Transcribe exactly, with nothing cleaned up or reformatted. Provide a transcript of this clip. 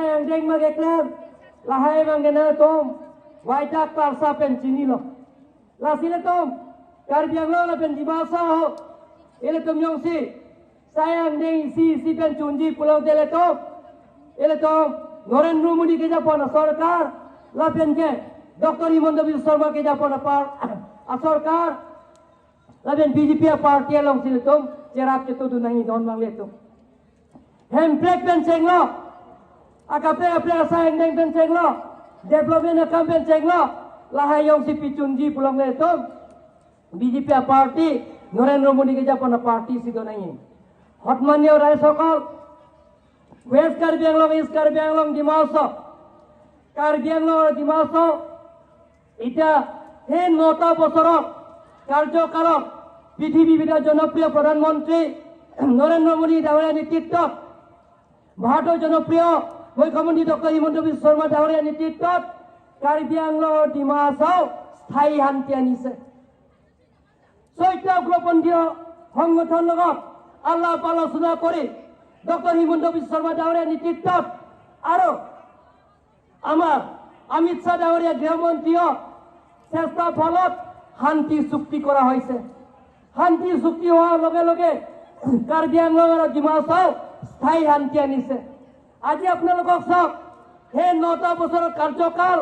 Angdeng ma keklar, lahai abang ke nangtum, Waidak Parsa pen chinilo. Lasi ilitum, Karbi Anglong lapen Dima Hasao, ilitum jongsi, sai angdeng isi isi pen chunji pulote ilitum, ilitum, Narendra Modi kejapon asorkar, lapen ke, Doctor Himanta Biswa Sarma kejapon apar, asorkar, lapen B J P aparty alongsi ilitum, cherap chetudun nangji don abang ilitum. Hemprek pen chenglo. Akaprek akaprek asai angdeng pen chenglo. Development akam pen chenglo. Lahai jongsi pichunji pulote ilitum, B J P aparty, Narendra Modi kejapon aparty si do nangji. Hotmanio raisokol, West Karbi Anglong, East Karbi Anglong, Dima Hasao, Karbi Anglong, Dima Hasao, এতিয়া সেই নটা বছৰত কাৰ্যকালত পৃথিৱীৰ ভিতৰত জনপ্ৰিয় প্ৰধানমন্ত্ৰী নৰেন্দ্ৰ মোদী ডাঙৰীয়া নেতৃত্বত ভাৰতৰ জনপ্ৰিয় মুখ্যমন্ত্ৰী ডক্টৰ হিমন্ত বিশ্ব শৰ্মা ডাঙৰীয়া নেতৃত্বত কাৰ্বি আংলং আৰু ডিমা হাছাও স্থায়ী শান্তি আনিছে। চৈত্য উগ্ৰপন্থীয় সংগঠন লগত আলাপ আলোচনা কৰি ডক্টৰ হিমন্ত বিশ্ব শৰ্মা ডাঙৰীয়া নেতৃত্বত আৰু আমাৰ অমিত শ্বাহ ডাঙৰীয়া গৃহমন্ত্ৰীয় চেষ্টা ফলত শান্তি চুক্তি কৰা হৈছে। শান্তি চুক্তি হোৱাৰ লগে লগে কাৰ্বি আংলং আৰু ডিমা হাছাও স্থায়ী শান্তি আনিছে। আজি আপোনালোকক চাওক, সেই নটা বছৰৰ কাৰ্যকাল